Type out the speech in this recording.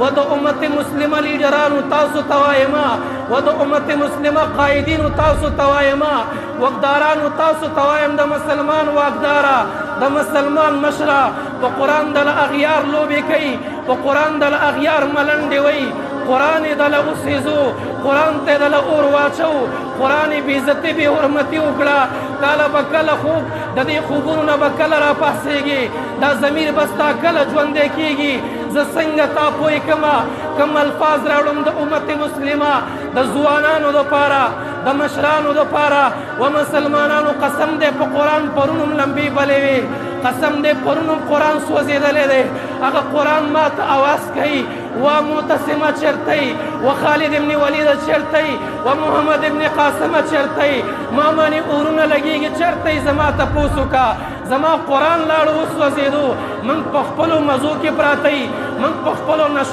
و د امت مسلمه لیډرانو تاسو ته وایم، و د امت مسلمه قائدینو تاسو ته وایم، واکدارانو تاسو ته وایم، د مسلمان واکداره، د مسلمان مشره، په قرآن د اغیار لوبې کوي، په قرآن د اغیار ملنډې وایي، قرآن یې دله وسیزو، قرآن ته یې دله اور واچو، قرآن یې بېعزتي بې حرمتي وکړه. تاله به کله خوب د دې خوبونو نه به کله راپاڅېږي؟ دا ضمیر به ستا کله ژوندی کېږي؟ زه څنګه تا پوه کړم؟ کوم الفاظ راوړم د امت مسلمه د ځوانانو دپاره، د مشرانو دپاره؟ و مسلمانانو قسم دی په قرآن پرون هم لمبې بلې وې، قسم دی پرون هم قرآن سوځېدلی دی. هغه قرآن ما ته اواز کوي، و معتصمه چېرته یې؟ و خالد ابن ولید چېرته یې؟ و محمد ابن قاسمه چېرته یې؟ ما باندې اورونه لګېږي، چېرته یې؟ زما تپوس وکړه. زما قرآن لاړو وسوځېدو. موږ په خپلو مزو کې پراته یي، موږ په خپلو نشو